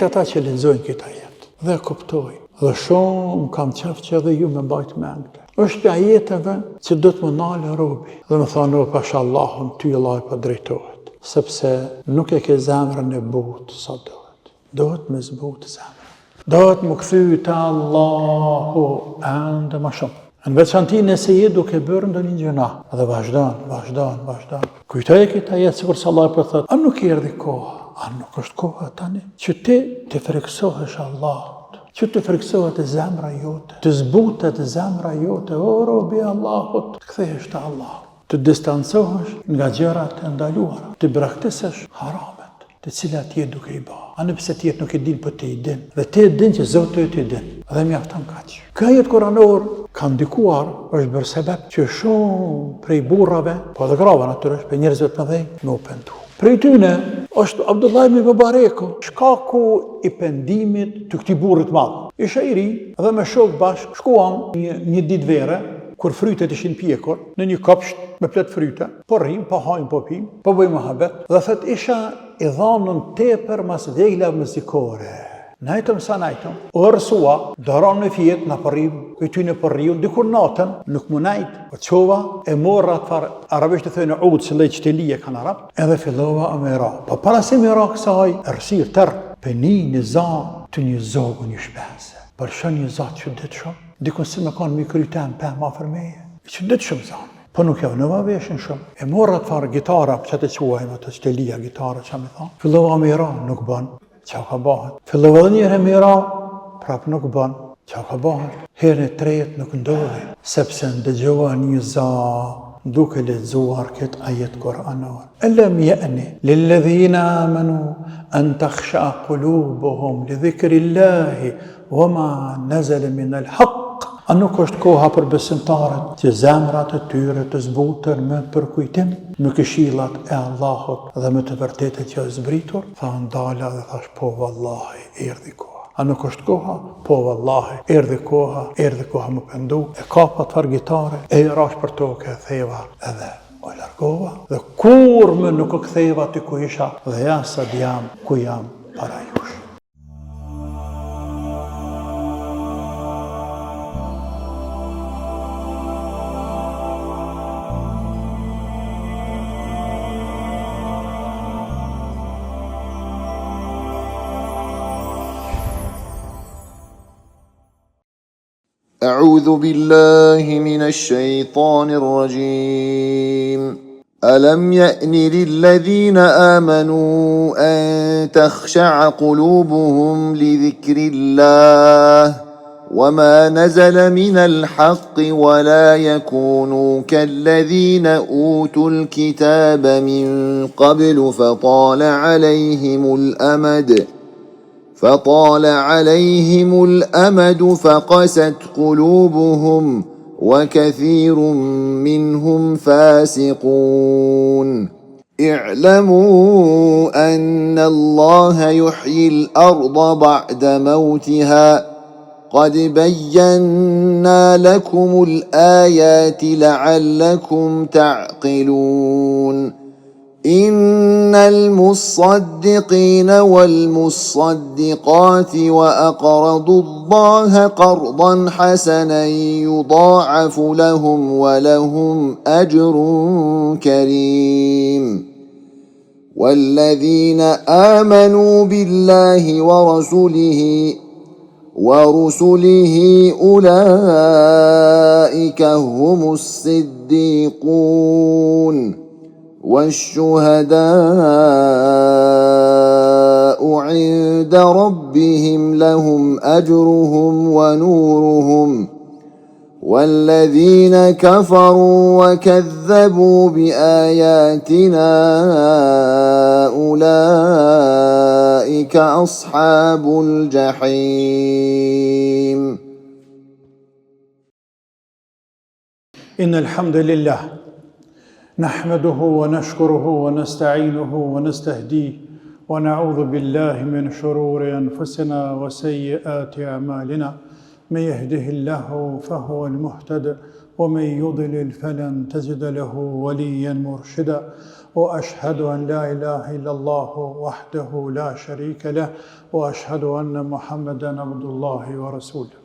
Krejt ata që lexojnë këtë ajet dhe e kuptojnë, dhe shumë kam qef që edhe ju me mbajtë mend këtë. Është prej ajeteve që do të m'u nalë robi dhe me thonë o pasha Allahun ty Allahu po drejtohet, sepse nuk e ke zemrën e butë sa duhet. Duhet me zbutë zemrën. Duhet m'u kthy te Allahu ende ma shumë. Në veçanti nëse je duke bërë ndonjë gjynah dhe vazhdon, vazhdon, vazhdon. Kujtoje këtë ajet sikurse Allahu po thotë, a nuk erdhi koha, a nuk është koha tani që ti t'i frikësohesh Allahut, që të frikësohet zemra jote, të zbutet zemra jote, o robi i Allahut, të kthehesh te Allahu, të distancohesh nga gjërat e ndaluara, të braktisësh haramet. të cilat je duke i ba. Ani pse tjerët nuk e din, po ti i din. Dhe ti e din që Zoti yt i din. Dhe mjafton kaq. Ky ajet kuranor ka ndikuar, është bërë sebep që shumë prej burrave, po edhe grave natyrisht, prej njerëzve të mëdhenj, me u pendu. Prej tyne është Abdullah ibn Mubareku, shkaku i pendimit të këtij burrit të madh. Isha i ri dhe me shokë bashkë shkuam një, një ditë vere kur frytet ishin pjekur në një kopsht me plot fryte. Po rrim, po hajmë, po pim, po bëjmë muhabet, dhe thot isha i dhanun tepër mas veglave muzikore. Najtëm sa najtëm, u errësua, do ramë me fjet, na po rrim, po tyne po rriun, dikur natën, nuk mu najt, po çova, e morra atë farë, arabisht e thojnë ud, si lloj qetelie kanë arabët, edhe fillova me ra. Po para se me ra kësaj, errësirë terr, pe ni një za të një zogu një shpenze. Po lëshon një za të çuditshëm, dikur si me kanë mi kry tem pemë afër meje. I çuditshëm zani. Po nuk ja vnova veshin shumë. E morra atë farë gitara, që të quajmë ato qetelia gitara, që me thonë. Fillova me i ra, nuk bën, ça ka bëhet. Fillova edhe njëherë me i ra, prap nuk bën, ça ka bëhet. Herën e tretë nuk ndodhi, sepse ndëgjova një za duke lexuar këtë ajet kuranor. Elem je'ni lil-ledhina amanu en takhsha kulubuhum li dhikrillahi Wa ma nazale min al haq A nuk është koha për besimtarët që zemrat e tyre të zbuten me përkujtim, me këshillat e Allahut dhe me të vërtetën që është zbritur? Tha u ndala dhe thash po vallahi erdhi koha. A nuk është koha? Po vallahi erdhi koha, erdhi koha m'u pendu. E kapa atë farë gitare, e i rash për toke e theva edhe u largova dhe kurrë më nuk u ktheva aty ku isha dhe ja sot jam ku jam para jush. أعوذ بالله من الشيطان الرجيم ألم يأن للذين آمنوا أن تخشع قلوبهم لذكر الله وما نزل من الحق ولا يكونوا كالذين أوتوا الكتاب من قبل فطال عليهم الأمد فطال عليهم الأمد فقست قلوبهم وكثير منهم فاسقون اعلموا أن الله يحيي الأرض بعد موتها قد بينا لكم الآيات لعلكم تعقلون إن المصدقين والمصدقات وأقرضوا الله قرضا حسنا يضاعف لهم ولهم أجر كريم والذين آمنوا بالله ورسله ورسله أولئك هم الصديقون والشهداء عند ربهم لهم أجرهم ونورهم والذين كفروا وكذبوا بآياتنا أولئك أصحاب الجحيم إن الحمد لله نحمده ونشكره ونستعينه ونستهديه ونعوذ بالله من شرور أنفسنا وسيئات أعمالنا من يهده الله فهو المهتد ومن يضلل فلن تجد له وليا مرشدا. وأشهد أن لا إله إلا الله وحده لا شريك له وأشهد أن محمدا عبد الله ورسوله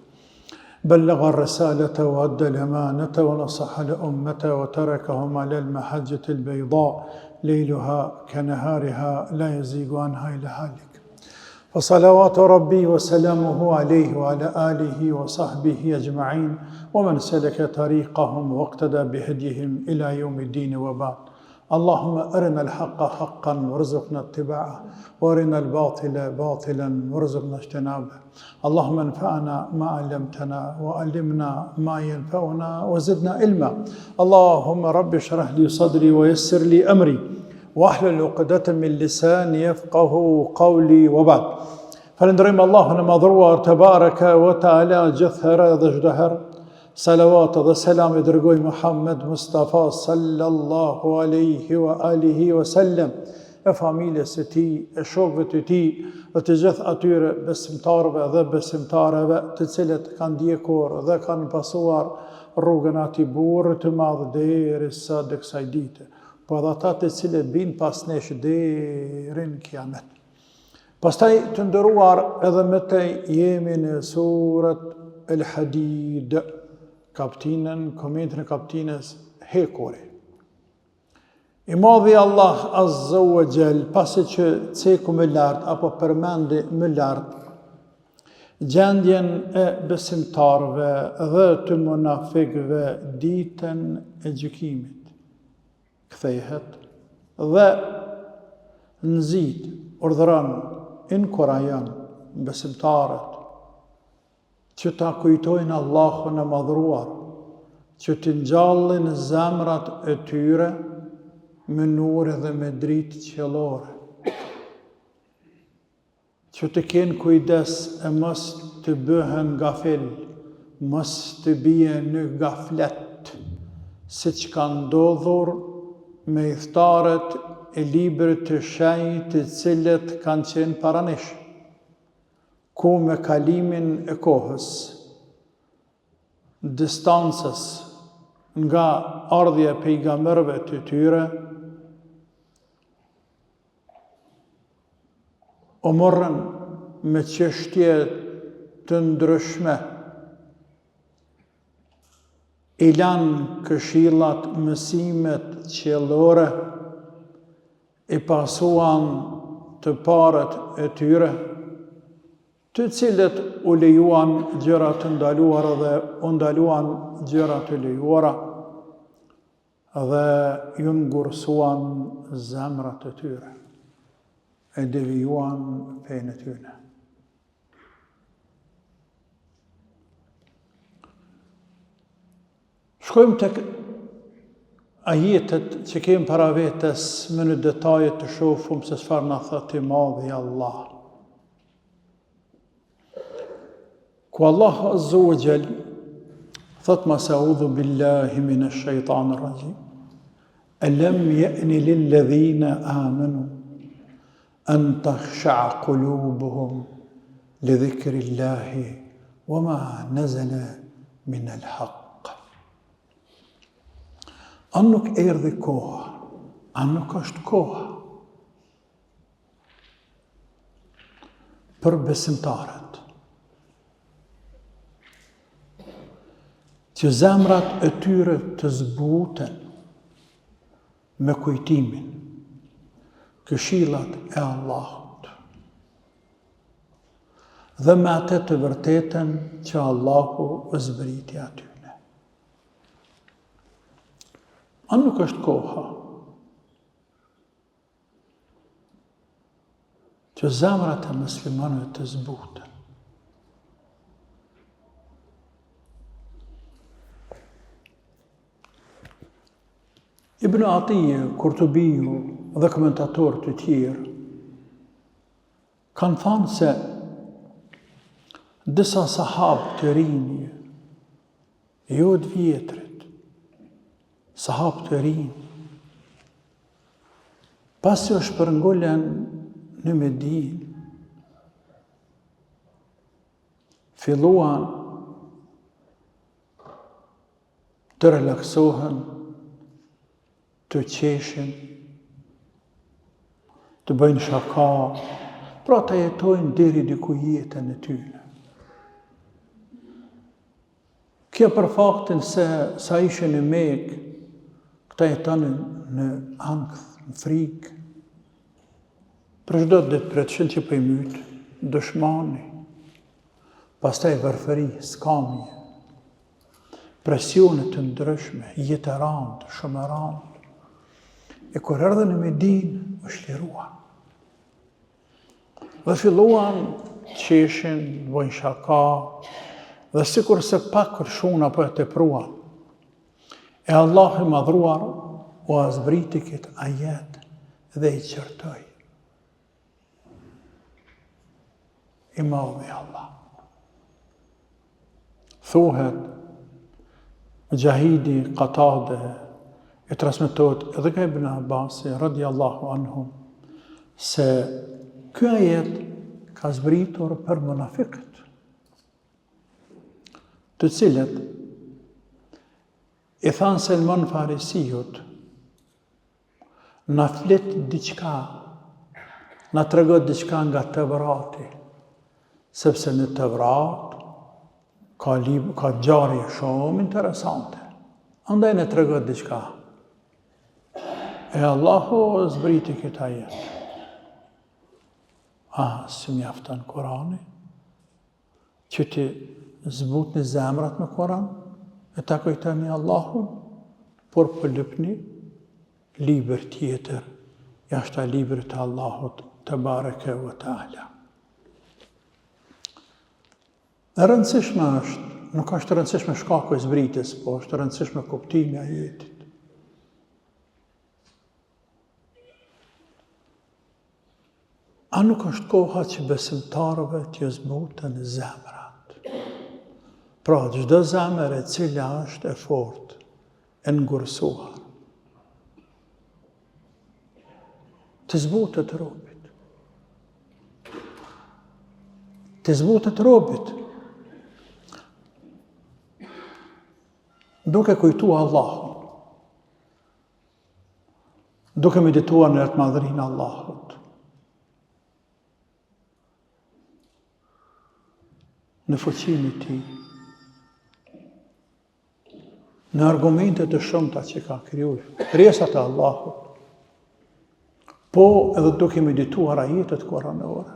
بلغ الرسالة وأدى الأمانة ونصح الأمة وتركهم على المحجة البيضاء ليلها كنهارها لا يزيغ عنها إلا هالك فصلوات ربي وسلامه عليه وعلى آله وصحبه أجمعين ومن سلك طريقهم واقتدى بهديهم إلى يوم الدين وبعد اللهم أرنا الحق حقا وارزقنا اتباعه وارنا الباطل باطلا وارزقنا اجتنابه اللهم انفعنا ما علمتنا وعلمنا ما ينفعنا وزدنا علما اللهم رب اشرح لي صدري ويسر لي أمري واحلل عقدة من لساني يفقه قولي وبعد Falënderojmë Allahun e Madhëruar tebareke ve teala gjithherë dhe çdo herë. Salavat dhe selam i dërgojmë Muhammed Mustafa sallallahu alaihi wa alihi wa sallam e familjes së tij, e shokëve të tij dhe të gjithë atyre besimtarëve dhe besimtareve të cilët kanë ndjekur dhe kanë pasuar rrugën e atij burri të madh derisa të kësaj dite. Po edhe ata të cilët vijnë pas nesh deri në kiamet. Pastaj të nderuar edhe më tej jemi në surat El Hadid, kaptinën, komentin e kaptinës Hekuri. I madhi Allah Azza wa Jall, pasi që ceku më lart apo përmendi më lart gjendjen e besimtarëve dhe të munafikëve ditën e gjykimit. Kthehet dhe nxit, urdhëron, inkurajon besimtarët që ta kujtojnë Allahun e Madhëruar, që t'i ngjallin zemrat e tyre me nur dhe me dritë qiellore. Që të kenë kujdes e mos të bëhen gafil, mos të bien në gaflet, siç ka ndodhur me ithtarët e librit të shenjtë të cilët kanë qenë para nesh, ku me kalimin e kohës, distancës nga ardhja e pejgamberëve të tyre, U morën me çështje të ndryshme, i lanë këshillat, mësimet qiellore, i pasuan të parët e tyre, të cilët u lejuan gjëra të ndaluara dhe u ndaluan gjëra të lejuara. Dhe ju ngurësuan zemrat e tyre, e devijuan fenë e tyre. Shkojmë tek ajetet që kemi para vetes më në detaje të shofum se çfarë na thotë i madhi Allah. Ku Allah Azza wa Jall thot mas eudhu billahi min ash-shaytan ar-rajim. Alam ya'ni lil ladhina amanu an takhsha qulubuhum li dhikri Allahi wa ma nazala min al-haqq. A nuk erdhi koha? A nuk është koha? Për besimtarët, që zemrat e tyre të zbuten me kujtimin, këshillat e Allahut, dhe me atë të vërtetën që Allahu e zbriti atyne. A nuk është koha Që zemrat e muslimanëve të zbuten. Ibn Atije, Kurtubiu dhe komentatorë të tjerë kanë thanë se disa sahabë të rinj, jo të vjetrit, sahabë të rinj, Pasi u shpërngulën në Medinë, filluan të relaksohen, të qeshin. Të bëjnë shaka, pra të jetojnë deri diku jetën e tyre. Kjo për faktin se sa ishin në Mekë, këta jetonin në ankth, në frikë. Për çdo ditë pritshin që po i myt dushmani. Pastaj varfëri, skamje, presione të ndryshme, jetë e randë, shumë e randë. E kur erdhën në Medinë, u çliruan. Dhe filluan të qeshin, të bojnë shaka, dhe sikurse pak kërshun apo e tepruan. E Allahu i madhruar ua zbriti këtë ajet dhe i qortoi. I madhi Allah. Thuhet, Muxhahidi, Katade, e transmetohet edhe nga Ibn Abasi, radiallahu anhu, se ky ajet ka zbritur për munafikët, të cilët i thanë Selman Farisiut, Na flit diçka, na trego diçka nga Tevrati, sepse në Tevrat ka, lib, ka ngjarje shumë interesante. Andaj na trego diçka. E Allahu zbriti këtë ajet. A, s'ju mjafton Kurani? Që t'i zbutni zemrat me Kuran, e ta kujtoni Allahun, por po lypni libër tjetër, jashta librit të Allahut tebareke ve teala. E rëndësishme është, nuk është e rëndësishme shkaku i zbritjes, po është e rëndësishme kuptimi i ajetit. A nuk është koha që besimtarëve t'ju zbuten zemrat? Pra, çdo zemër e cila është e fortë, e ngurësuar, të zbutet robit. Të zbutet robit. Duke kujtu Allahun, Duke medituar në lartmadhërinë e Allahut. Në fuqinë e tij. Në argumente të shumta që ka kriju, krijesat e Allahut. Po edhe duke medituar ajetet kuranore.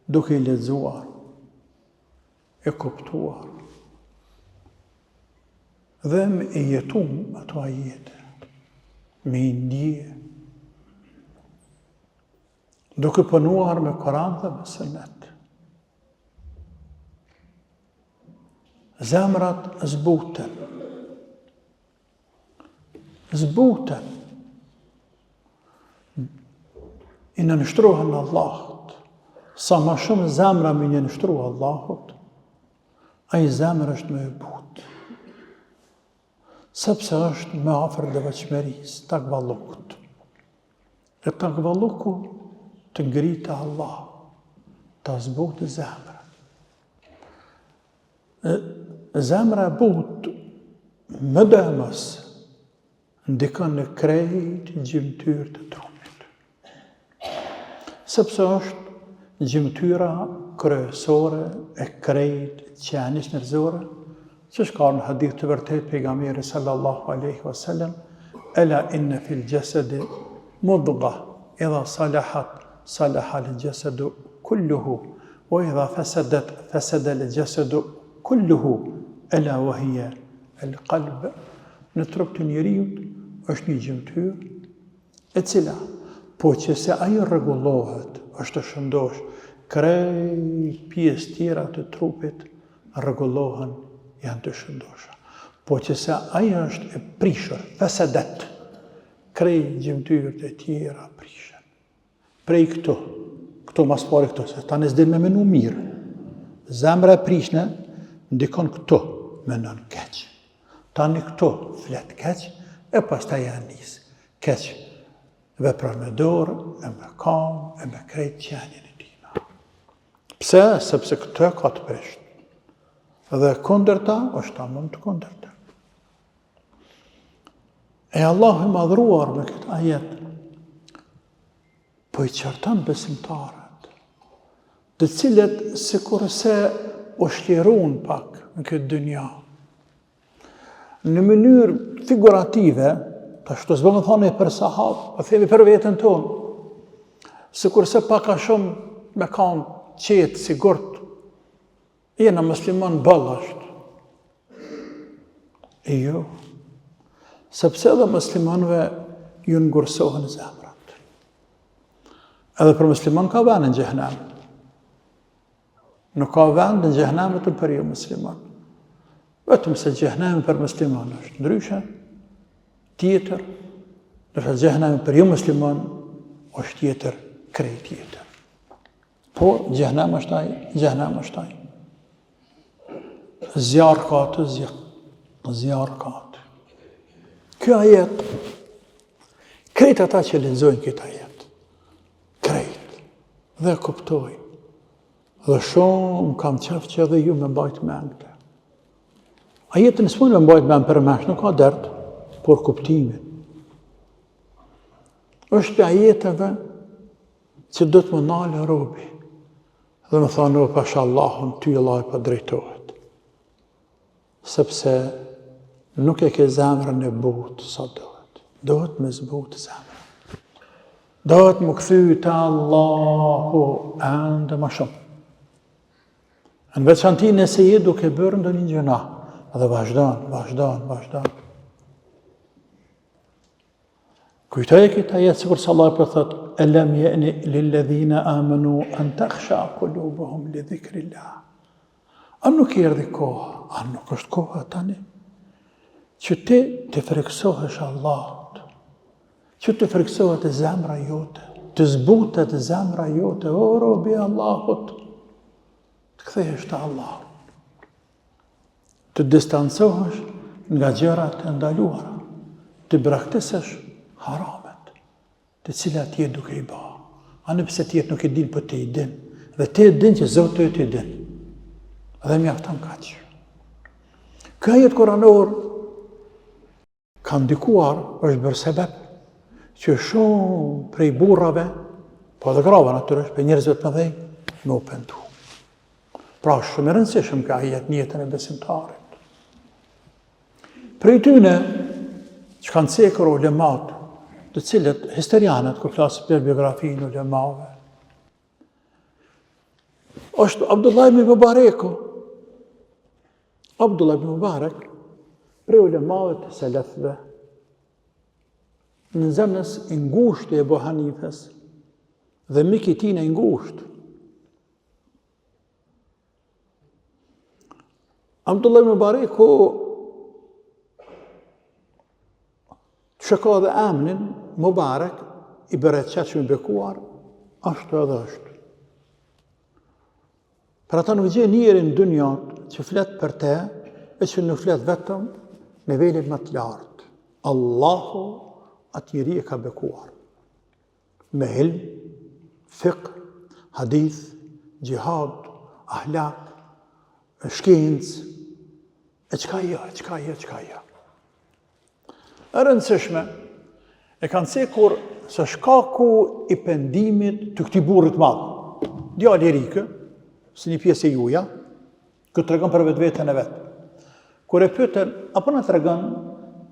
Duke i lexuar e kuptuar dhe me i jetu ato ajete, me i ndje, duke punuar me Koran dhe me Sunet. Zemrat zbuten, zbuten, i nënshtrohen Allahut, sa ma shumë zemra me i nënshtru Allahut, ai zemër është më e butë, sepse është më afër devotshmërisë, takvallukut. E takvalluku të ngrit te Allahu, ta zbut zemrën. Zemra e butë medoemos ndikon në krejt gjymtyrët e trupit. Sepse është gjymtyra kryesore e krejt qenies njerëzore, siç ka në hadith të vërtetë pejgamberi sallallahu alaihi wasallam, ela inna fil jasadi mudgha idha salahat salaha al jasadu kulluhu wa idha fasadat fasada al jasadu kulluhu ela wa hiya El qalb në trup të njeriut është një gjymtyrë e cila po që se ajo rregullohet, është e shëndosh, krejt pjesë tjera të trupit rregullohen, janë të shëndosha. Po që se ajo është e prishur, fesedet, krejt gjymtyrët e tjera prishen. Prej këtu, këtu ma s'pari këtu, se tani s'din me menu mirë. Zemra e prishne, ndikon këtu, menon keq. Tani këtu, flet keq, e pastaj ja nis keq. Vepron me dorë, e me kamë, e me krejt qenien e tina. Pse? Sepse këtë e ka të prisht. Dhe kundërta, është tamam të kundërta. E Allahu i madhruar me këtë ajet. Po i qorton besimtarët, të cilët sikurse u shlirun pak në këtë dynja. Në mënyrë figurative, tash këtu s'bon me thonë për sahabë, po themi për veten tonë, sikurse pak a shumë me kanë qetë, sigurt, jena musliman boll është. E jo, sepse edhe muslimanëve ju ngurësohen zemrat. Edhe për musliman ka vend në xhehnem. Nuk ka vend në xhehnem vetëm për jo musliman. Vetëm se xhehnemi për musliman është ndryshe, tjetër, ndërsa xhehnemi për jo musliman është tjetër, krejt tjetër. Por, xhehnem është ai, xhehnem është ai. Zjarr ka aty, zjarr, zjarr ka aty. Ky ajet, krejt ata që lexojnë këtë ajet, krejt, dhe kuptojnë, dhe shumë kam qef që edhe ju me mbajtë men këtë. Ajetin s'mund me mbajtë men përmendsh, nuk ka dert, por kuptimin. Është prej ajeteve që do të m'u nalë robi dhe me thonë o pasha Allahun ty Allahi po drejtohet sepse nuk e ke zemrën e butë sa duhet duhet me zbutë zemrën duhet m'u kthy te Allahu ende ma shumë në veçanti nëse je duke bërë ndonjë gjynah dhe vazhdon, vazhdon, vazhdon Kujtoje këtë ajet sikurse Allahu po thotë, "Elem je'ni lil-ledhine amenu en takhsha kulubuhum li dhikrillah." A nuk erdhi koha, a nuk është koha tani që ti të frikësohesh Allahut, që të frikësohet zemra jote, të zbutet zemra jote, o robi i Allahut, të kthehesh te Allahu. Të distancohesh nga gjërat e ndaluara, të braktisësh haramet, të cilat je duke i ba. Ani pse tjerët nuk e din, po ti i din. Dhe ti e din që Zoti yt i din. Dhe mjafton kaq. Ky ajet kuranor ka ndikuar, është bërë sebep, që shumë prej burrave, po edhe grave natyrisht, prej njerëzve të mëdhenj, me u pendu. Pra, është shumë i rëndësishëm ky ajet në jetën e besimtarit. Prej tyne, që kanë cekur ulemat, të cilët, historianët, kur flasin për biografinë e ulemave, është Abdullah ibn Mubareku, Abdullah ibn Mubarek, prej ulemave të selefëve, nxënës i ngushtë i Ebu Hanifes dhe mik i tij i ngushtë. Abdullah ibn Mubareku që ka edhe emnin Mubarek i bereqetshëm i bekuar, ashtu edhe është. Për ata nuk gjen njeri në dynja që flet për te, e që nuk flet vetëm nivelin më të lartë. Allahu atë njeri e ka bekuar. Me ilm, fikh, hadith, xhihad, ahlak, shkencë, e çka jo, e çka jo, e çka jo. E rëndësishme, e kanë cekur se shkaku i pendimit të këtij burrit të madh. Djalë i ri ky, si një pjesë e juja, ky tregon për vetveten e vet. Kur e pyetën, a po na tregon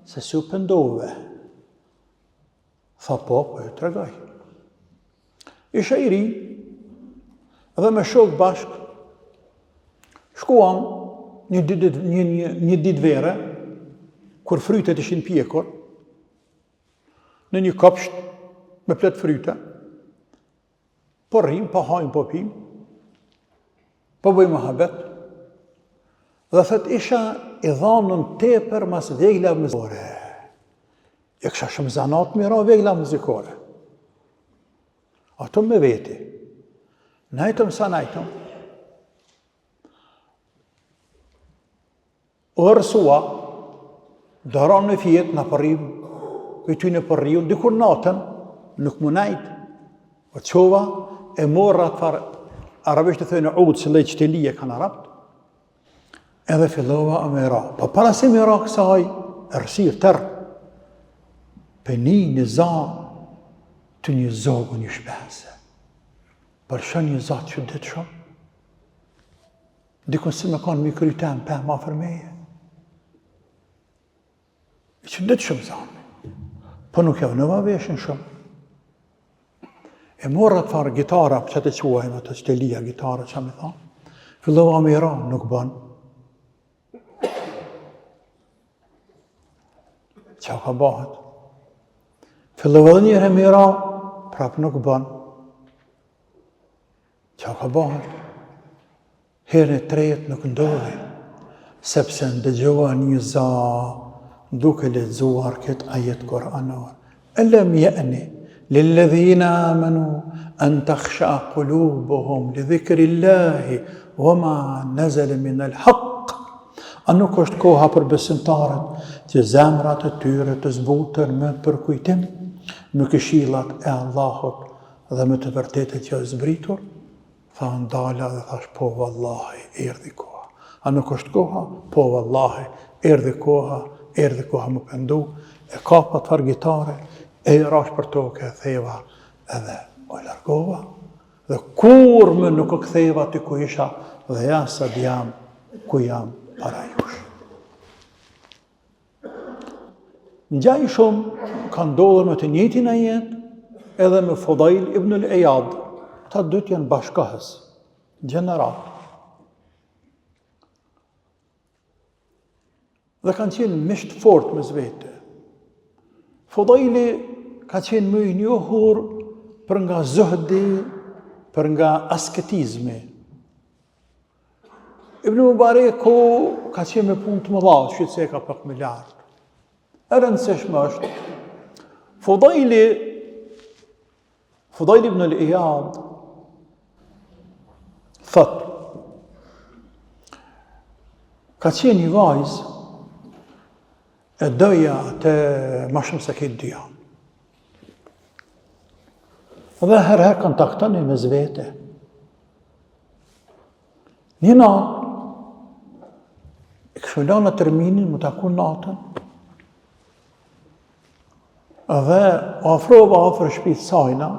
se si u pendove? Tha po, po ju tregoj. Isha i ri dhe me shokë bashkë shkuam një ditë një një një ditë vere kur frytet ishin pjekur në një kopsht me plot fryte. Po rrim, po hajmë, po pim. Po bëjmë muhabet. Dhe thot isha i dhanun tepër mas veglave muzikore. E kisha shumë zanat me ra vegla muzikore. Ato me veti. Najtëm sa najtëm. U errësua, do ranë me fjetë, na po rrimë, po tyne po rrimë, dikur natën, nuk mu najt, u çova, e morra atë farë, arabisht e thojnë ud, si lloj qetelie kanë arabt, edhe fillova me ra. Po para se me ra kësaj, errësirë, terr, pe ni një za. Të një zogu një shpeze. Po lëshon një za të çuditshëm. Dikun si me konë mi kry tem pemë afër meje. I çuditshëm zani. Po nuk e vnova veshin shumë. E morra atë farë gitara, që të quajmë ato që të lija gitara, që me thonë. Fillova me i ra, nuk bën. Qa ka bëhet? Fillova edhe njëherë me i ra, prapë nuk bën. Qa ka bëhet? Herën e tretë nuk ndodhi, sepse ndëgjova një za duke lexuar këtë ajet kuranor. Elem je'ni lil-ledhina amanu en takhsha kulubuhum li dhikrillahi wa ma nezele min el hak. A nuk është koha për besimtarët që zemrat e tyre të zbuten me përkujtim, me këshillat e Allahut dhe me të vërtetën që është zbritur? Tha u ndala dhe thash po vallahi erdhi koha. A nuk është koha? Po vallahi erdhi koha, erdhi koha m'u pendu, e kapa atë farë gitare, e i rash për toke e theva edhe u largova dhe kurrë më nuk u ktheva aty ku isha dhe ja sot jam ku jam para jush. Ngjajshëm ka ndodhur me të njëjtin ajet edhe me Fudail ibn al-Iyad. Këta dytë janë bashkëkohës, gjeneratë. Dhe kanë qenë miq të fortë mes vete. Fudaili ka qenë më i njohur për nga zuhdi, për nga asketizmi. Ibn Mubareku ka qenë me punë të mëdha, që e ceka pak më lartë. E rëndësishme është, Fudajli, Fudajl ibn al-Iyad, thot, ka qenë një vajzë, e doja atë ma shumë se krejt dynjanë. Dhe herë herë kontaktonim mes vete. Një natë, e kishim lanë terminin, m'u taku natën, dhe u afrova afër shpisë sajna,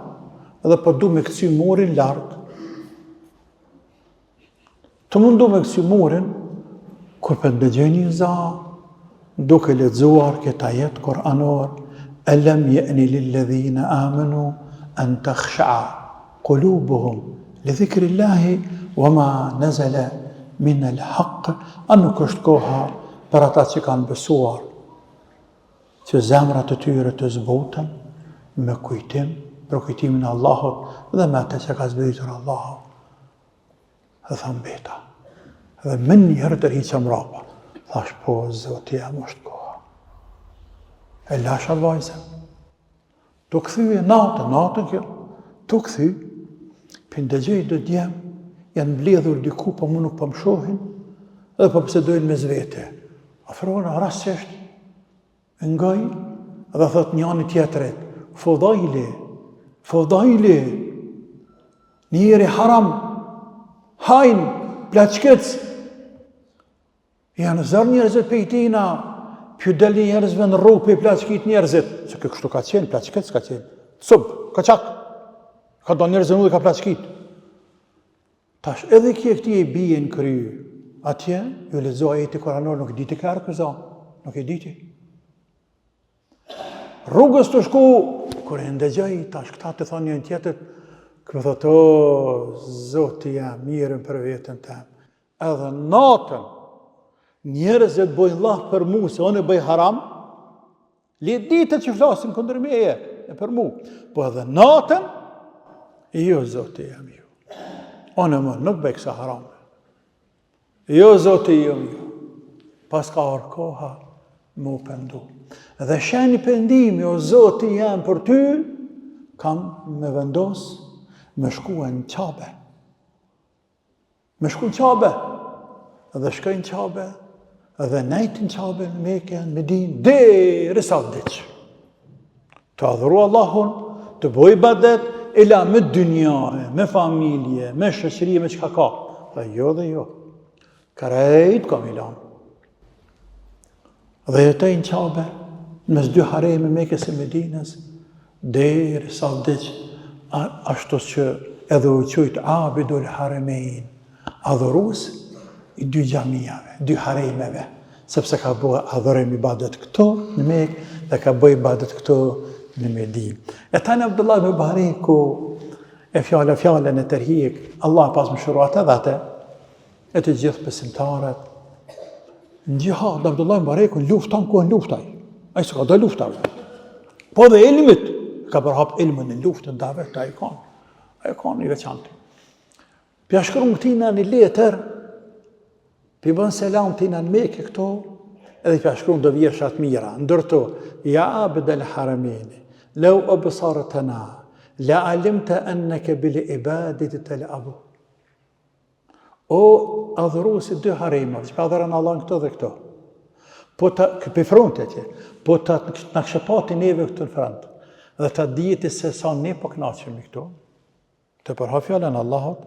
dhe po du me kcy murin lartë, Tu mundu me kcy murin, kur po ndëgjoj një za, duke lexuar këtë ajet kuranor, elem je'ni lil-ledhine amenu, en takhsha kulubuhum, li dhikrillahi, wa ma nezele min el hak, a nuk është koha për ata që kanë besuar, që zemrat e tyre të zbuten me kujtim, për kujtimin e Allahut dhe me atë që ka zbritur Allahu. Dhe tha mbeta. Dhe menjëherë u tërhiqa mrapa. Thash, po, zoti jem është koha. E lasha vajzën. Tu u kthy natën, natën kjo. Tu u kthy, po ndëgjoj do djem, janë mbledhur diku, po mu nuk po më shohin, dhe po bisedojnë mes vete. Afrohna rastësisht, E ngoj dhe thot njani tjetrit, Fudajli, Fudajli, njeri haram, hajn, plaçkitës, janë zor njerëzit pej tina, p'ju del njerëzve në rrugë p'i plaçkit njerëzit, se ky kështu ka qenë, plaçkitës ka qenë, cub, kaçak, ka do njerëzve në rrugë ka plaçkit. Tash edhe ky këtij i bie në kry. Atje ju lexo ajeti kuranor nuk e diti ka ardh ky za, nuk e diti. Rrugës tu shku, kur e ndëgjoj, tash këta tu thonë njëri tjetrit, ky thotë, o, zoti jem, mjerim për veten tem. Edhe natën, njerëzit bojnë llaf për mu, se unë bëj haram, Le ditën që flasin kundër meje e për mu. Po edhe natën, jo, zoti jem, jo. Unë më nuk bëj këso harame. Jo, zoti jem, jo. Paska ardh koha me u pendu. Dhe shenjë pendimi, o zoti jem për ty, kam me vendos me shkua në Qabe. Me shku në Qabe, dhe shkoi në Qabe, dhe nejti në Qabe, në Meke, në Medinë, derisa vdiq. Tu adhuru Allahun, tu bo ibadet, e la me dynja, me familje, me shoqëri, me çka ka. Dhe jo dhe jo. Krejt kam i lanë. Dhe jetoi në Qabe, në mes dy hareme, Mekës e Medinës, Derisa vdiq, ashtu që edhe u qujt Abidul Haremein, adhurues i dy xhamiave, dy haremeve, sepse ka bo adhurim ibadet këtu në Mekë dhe ka bo ibadet këtu në Medinë. E tani Abdullah Mubareku e fjala fjalën e tërhjek, Allahu e pastë mëshiru atë dhe atë, e të gjithë besimtarët. Në xhihad, Abdullah Mubareku në luftë, tanë kohën luftë ai. Ai s'ka dalë lufta. Po dhe ilmit, ka përhap ilmin në luftë, në davet, ai kanë. Ai kanë i veçantë. Pja shkruan këtina një letër, pi bën selam këtina në Mekë këto, edhe pja shkruan do vjersha të mira. Ndër to, ja abdel harameni, leu ebsartena, la alimte enneke bil ibadeti tel'abu. O adhurues i dy haremave, që po adhuron Allahun këto dhe këto. Po ta, këpi fronte atje, po ta na kishe pa ti neve këtu në front, dhe ta dije ti se sa ne po knaqemi këtu, tu përhap fjalën e Allahut,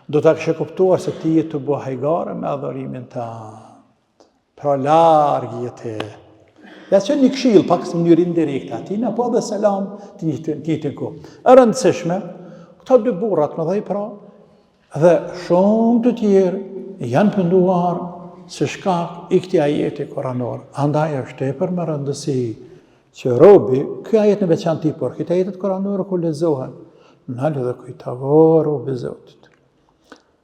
do ta kishe kuptuar se ti je tu bo hajgare me adhurimin tand. Pra larg je ti. Ja çon një këshillë, pak në mënyrë indirekte atina, po edhe selam të njëjtën, të njëjtën kohë. E rëndësishme, këta dy burra të mëdhej pra, dhe shumë të tjerë janë penduar si shkak i këtij ajeti kuranor. Andaj është tepër me rëndësi që robi, ky ajet në veçanti, por këto ajetet kuranore kur lexohen, nalu dhe kujto o robi i Zotit.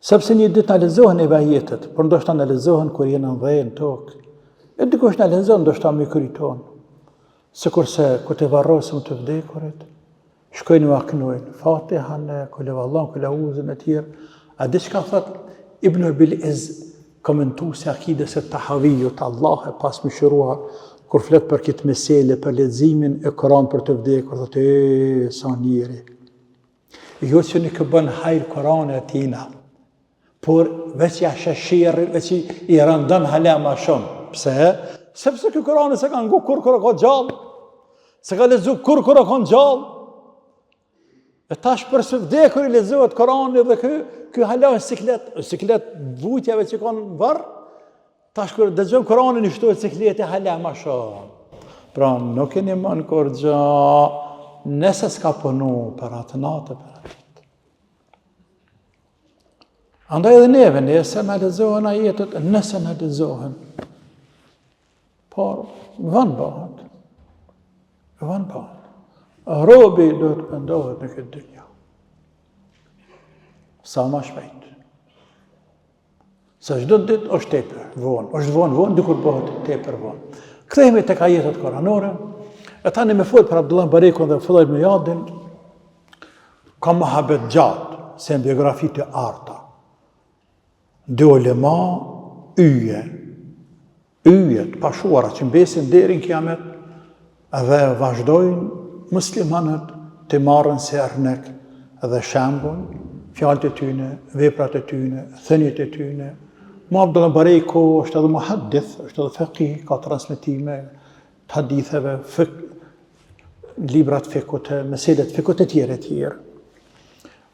Sepse një ditë na lexohen neve ajetet, por ndoshta na lexohen kur jena në dhe në tokë. E dikush na lexon ndoshta me kry tonë. Sikurse kur të varrosim të vdekurit, shkojnë ua knojnë Fatihan, Kulhuvallah, Kulauzin e tjerë. A di çka thot Ibn Ebil Iz, komentuesi i akides së Tahaviut, Allahu e pastë mëshiruar, kur flet për këtë mesele, për leximin e Kuranit për të vdekur, thotë, e, sa njeri. Jo që nuk i bën hajr Kurani atina, por veç ja sheh sherrin, veç i, i rëndon hala ma shumë. Pse? Sepse ky Kurani s'e ka ngu kurrë kur o kon gjallë, s'e ka lexu kurrë kur o kon gjallë. E tash për së vdekur i lexohet Kurani dhe ky, ky hala në siklet, siklet vujtjave që kanë në varr, Tash kur dëgjon Kur'anin i shtohet sikleti hala ma shumë. Pra nuk e ndihmon kurgja nëse s'ka punu për atë natë për atë ditë. Andaj edhe neve, nëse na lexohen ajetet, nëse na lexohen. Por, vonë bëhet. Vonë bëhet. Robi duhet të pendohet në këtë dynja. Sa ma shpejt. Se çdo ditë është tepër vonë, është vonë, vonë, dikur bëhet tepër vonë. Kthehemi tek ajetet kuranore. E tani me fol për Abdullah Mubarekun dhe Fudajl ibn Ijadin, ka muhabet gjatë, se janë biografi të arta. Dy ulema, yje, Yje të pashuara që mbesin deri në kiamet dhe vazhdojnë muslimanët të marrin si örnek dhe shembull fjalët e tyne, veprat e tyne, thëniet e tyne. Mu Abdullah Mubareku është edhe muhaddith, është edhe fekih, ka transmetime të haditheve, fik, librat fikhut, meselet fikhut e tjerë e tjerë.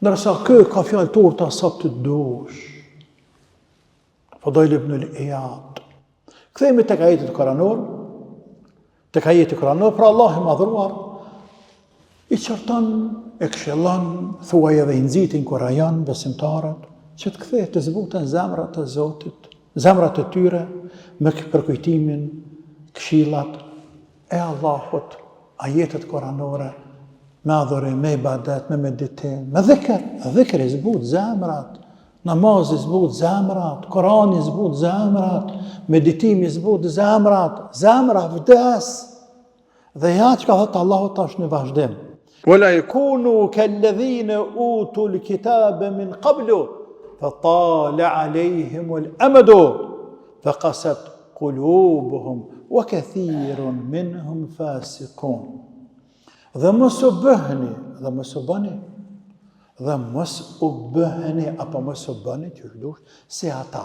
Ndërsa ky ka fjalë të urta sa të dush. Fudajl ibn Ijad. Kthehemi tek ajetet kuranor, tek ajeti kuranor, pra Allahu i madhëruar, i qorton, e këshillon, thuaj edhe i nxit, inkurajon besimtarët, që të kthehen të zbuten zemrat e Zotit, zemrat e tyre, me përkujtimin, këshillat e Allahut, ajetet kuranore, me adhurim, me ibadet, me meditim, me dhikr, dhikri zbut zemrat, Namazi zbut zemrat, Kurani zbut zemrat, meditimi zbut zemrat, zemra vdes. Dhe ja çka thotë Allahu tash në vazhdim. Wa la yakunu kalladhina utul kitaba min qablu fa tala alejhim al-amadu fa qasat qulubuhum wa kathirun minhum fasiqun. Dhe mos u bëhni, dhe mos u bëni, dhe mos u bëhni apo mos u bëni qysh dush si ata,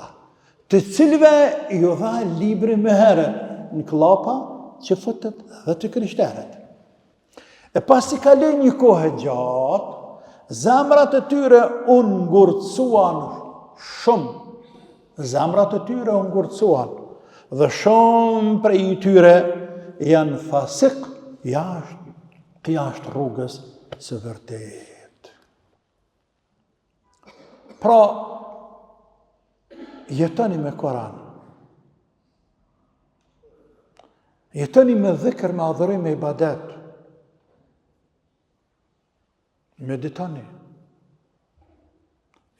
të cilëve ju dha libri më herët në kllapa çifutët dhe të krishterët. E pasi kaloi një kohë e gjatë, zemrat e tyre u ngurtësuan shumë. Zemrat e tyre u ngurtësuan dhe shumë prej tyre janë fasik, jashtë. jashtë rrugës së vërtetë. Pra, jetoni me Koran. Jetoni me dhikr, me adhurim, me ibadet. Meditoni.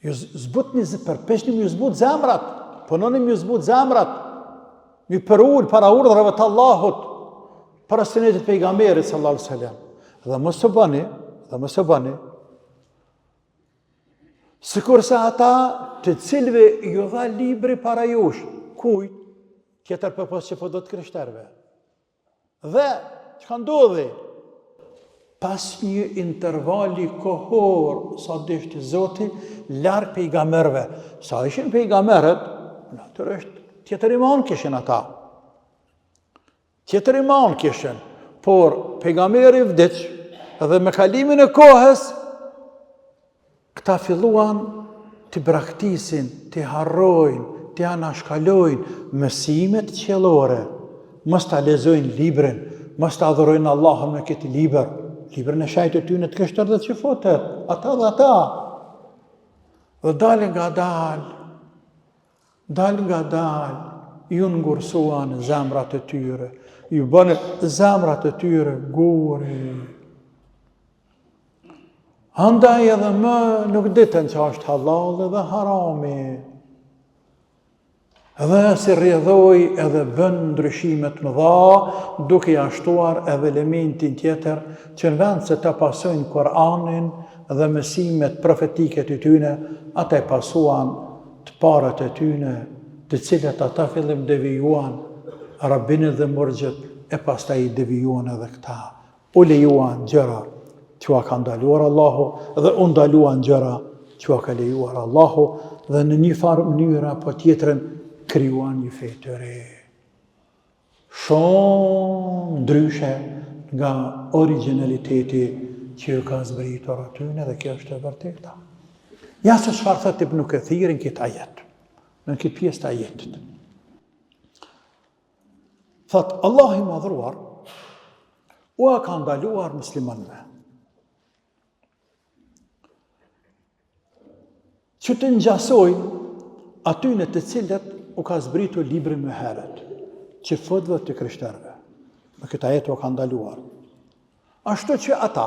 Ju zbutni, përpiqni me ju zbut zemrat, punoni me ju zbut zemrat, me ju përul para urdhrave të Allahut, para sunetit pejgamberit sallallahu alaihi wasallam. Dhe mos u bëni, dhe mos u bëni, sikurse ata të cilëve ju dha libri para jush, kujt, tjetër përpos çifutëve të krishterëve. Dhe, çka ndodhi? Pas një intervali kohor, sa deshti Zoti, larg pejgamberëve. Sa ishin pejgamberët, natyrisht, tjetër iman kishin ata. Tjetër iman kishin, por pejgamberi vdiq, dhe me kalimin e kohës, Këta filluan t'i braktisin, t'i harrojnë, t'i anashkalojnë mësimet qiellore, mos ta lexojnë librin, mos ta adhurojnë Allahun me këtë libër, librin e shenjtë të tyne të krishterë dhe çifutët, ata dhe ata. Dhe dalëngadalë, dalëngadalë, ju ngurësuan zemrat e tyre, ju bënë zemrat e tyre guri. Andaj edhe më nuk ditën ça është hallalli dhe harami. Dhe si rrjedhojë edhe bënë ndryshime të mëdha, duke ia shtuar edhe elementin tjetër, që në vend se ta pasojnë Kur'anin dhe mësimet profetike të tyne, ata e pasuan të parët e tyne, të cilët ata fillim devijuan rabinët dhe murgjët, e pastaj i devijuan edhe këta. U lejuan gjëra që ua ka ndaluar Allahu dhe u ndaluan gjëra që ua ka lejuar Allahu dhe në një farë mënyre apo tjetrën krijuan një fe të re. Shumë ndryshe nga origjinaliteti që ju ka zbritur atyne dhe kjo është e vërteta. Ja se çfarë thotë Ibn Kethiri në këtë ajet, në këtë pjesë të ajetit. Thotë, Allahu i madhëruar, ua ka ndaluar muslimanëve. Që të ngjasojnë atyne të cilët u ka zbritur libri më herët, çifutëve të krishterëve. Me këtë ajet ua ka ndaluar. Ashtu që ata,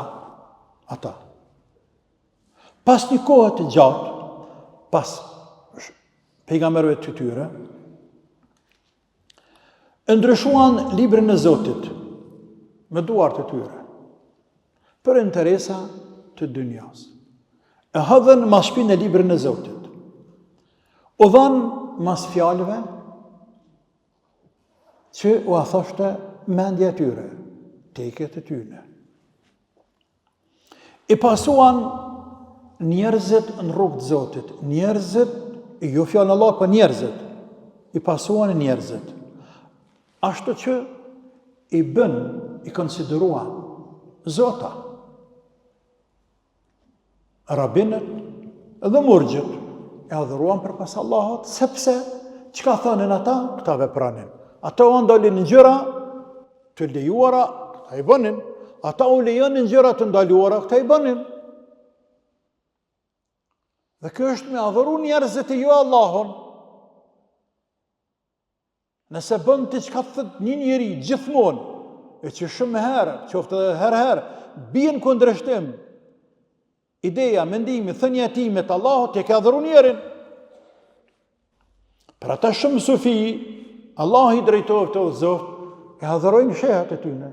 ata, pas një kohe të gjatë, pas pejgamberëve të tyre, e ndryshuan librin e Zotit me duart e tyre për interesa të dynjas. E hodhën mas shpine librin e Zotit. U dhanë mas fjalëve që ua thoshte mendja e tyre, teket e tyre. I pasuan njerëzit në rrugë të Zotit. Njerëzit, jo fjalën e Allahut, po njerëzit. I pasuan njerëzit. Ashtu që i bënë, i konsideruan zota. Rabinët dhe murgjët e adhuruan përpos Allahut, sepse çka thonin ata, këta vepronin. Ata u ndalnin gjëra, të lejuara, këta i bënin. Ata u lejonin gjëra të ndaluara, këta i bënin. Dhe kjo është me adhuru njerëzit e jo Allahun. Nëse bën ti çka të thotë një njeri gjithmonë, e që shumë herë, qoftë edhe herë herë, bie në kundërshtim, Ideja, mendimi, thënia e tij me të Allahut, ti e ke adhuru njerin. Për ata shumë sufi, Allahu i drejtoftë e udhëzoftë, e adhurojnë shehët e tyne.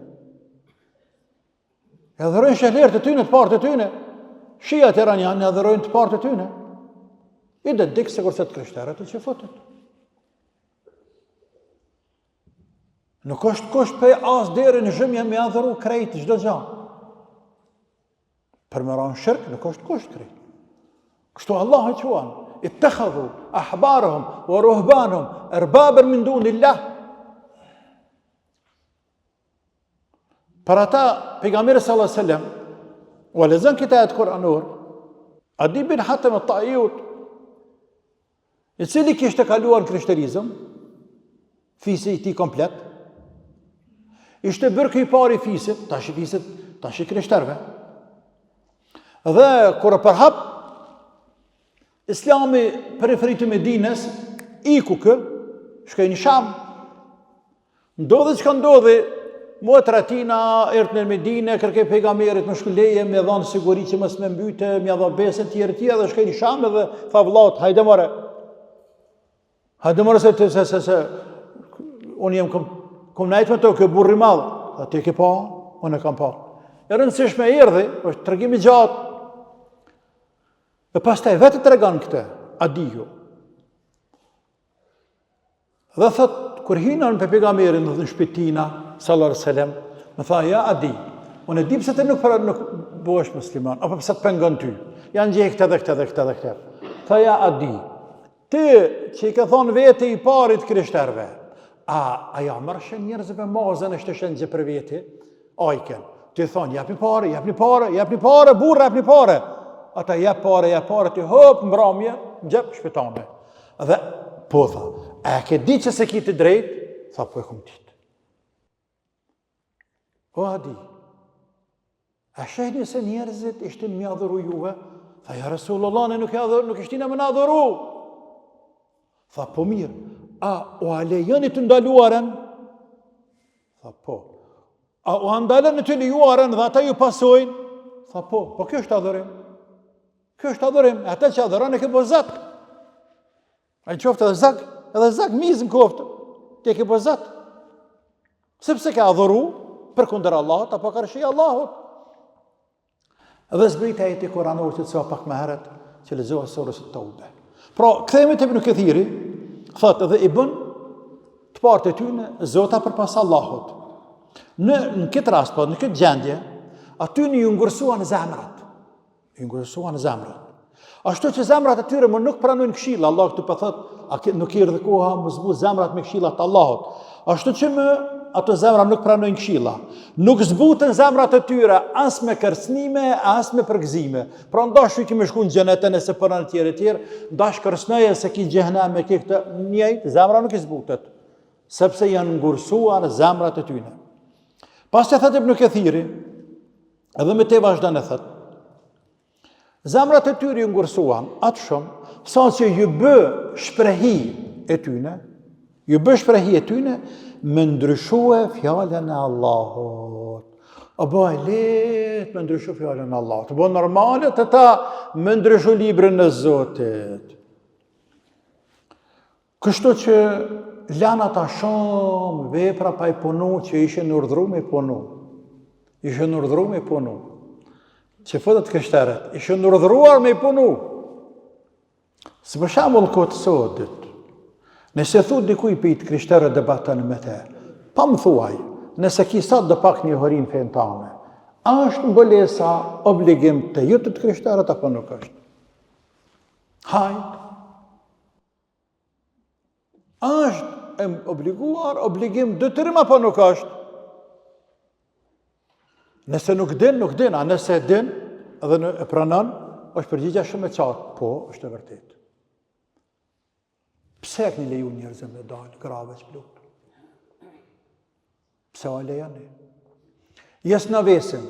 E adhurojnë shehlerët e tyne, të parët e tyne. Shiat iranianë e adhurojnë të parët e tyne. Identik sikurse të krishterët e çifutët. Nuk është kusht prej A-së deri në Zh me adhuru krejt çdo gja. Për me ra në shirk nuk është kusht krejt. Kështu Allahu e quan, ittehadhu ahbarehum wa ruhbanehum erbaben min dunil-lah. Për ata, pejgamberi sallallahu alejhi ve sellem, ua lexon këtë ajet kuranor, Adi bin Hatem et-Taiut, i cili kishte kaluar në krishterizëm, fisi i tij komplet, Ishte bërë ky i pari i fisit, tash i fisit, tash i krishterëve. Dhe kur u përhap Islami periferi të Medinës, iku ky, shkoi në Sham. Ndodhi çka ndodhi, motra e tina erdh në Medine, kërkoi pejgamberit me shku leje, me dhanë siguri që mos me mbyte, me ia dhanë besën, tjerë, tjerë, dhe shkoi në Sham edhe tha vllaut, hajde more. Hajde more se, se, se, se, unë jem kom, kom nejt me to, ky burrë i madh, tha ti e ke pa, unë e kam pa. E rëndësishme erdhi, është tregim i gjatë, e pastaj vetë tregon këtë, Adiu. Dhe thot, kur hina te pejgamberi në shpi tina, sallallahu alejhi selam, më tha, ja Adi, unë e di pse ti nuk, pra, nuk bëhesh musliman, apo pse të pengon ty, janë gjë këtë dhe këtë dhe këtë dhe këtë. Tha, ja Adi, ti që i ke thonë veti i pari i të krishterve, a, a ja merrshe njerëzve mazën e shteshen gjë për veti, Ajken, ti thonë, jepni pare, jepni pare, jepni pare, burra, jepni pare. Ata jep pare, jep pare, ti hop mbramje, në xhep shpëtone. Dhe, po tha, a e ke ditë që s'e ki të drejtë? Tha, po e kom ditë. O, Adi, a shehni se njerëzit ishtin me adhuru juve? Tha, ja Resulullah, ne nuk, adhuru, nuk ishtin me na adhuru. Tha, po mirë, a ua lejoni të ndaluarën? Tha, po. A ua ndaloni të lejuarën dhe ata ju pasojnë? Tha, po. Po kjo është adhurim. Kjo është adhurim. E ata që adhuron e ke bo zot. Ai qoftë edhe zak, edhe zak mizë në koftë. Ti e ke bo zot. Sepse ke adhuru përkundër Allahut apo karshi Allahut. Dhe zbriti ajeti kuranor që ceka pak më herët që lexova surës Teube. Pra, kthehemi te Ibn Kethiri, thotë dhe i bën të parët e tyne zota përpas Allahut. Në, në këtë rast, po, në këtë gjendje, atyne ju ngurësuan zemrat. Ju ngurësuan zemrat. Ashtu që zemrat e tyre më nuk pranojnë këshilla, Allah këtu po thotë, a ke, nuk erdhi koha me zbut zemrat me këshilla të Allahut. Ashtu që më ato zemra nuk pranojnë këshilla. Nuk zbuten zemrat e tyre as me kërcënime, as me përgëzime. Pra ndash ki me shku në xhenet nëse punon e tjerë e tjerë, ndash kërcënoje se ki xhehenem e ki këtë njëjtë, zemra nuk i zbutet, sepse janë ngurësuar zemrat e tyre. Pastaj thotë Ibn Kethiri, edhe me te vazhdon e thotë, Zemrat e tyre ju ngurësuan aq shumë, sa që ju bë shprehi e tyne, ju bë shprehi e tyne, me ndryshue fjalën e Allahut. U bë e lehtë me ndryshu fjalën e Allahut. U bë normale te ta me ndryshu librin e Zotit. Kështu që lanë ata shumë vepra pa i punu që ishin urdhru me i punu. Ishin urdhru me i punu. Çifutët krishterët, ishin urdhruar me i punu. Si për shembull kohë të sotit, nëse thu dikuj prej të krishterët debaton me te, pa më thuaj, nëse ki sado pak njohuri n'fenë tane, a është mbulesa obligim te ju të krishterët apo nuk është? Hajt, A është e obliguar, obligim, detyrim apo nuk është? Nëse nuk din, nuk din, a nëse e din dhe në e pranon, është përgjigja shumë e qartë, po, është e vërtetë. Pse e keni leju njerëzve me dalë grave çplut? Pse ua lejoni? Jo s'na vesin,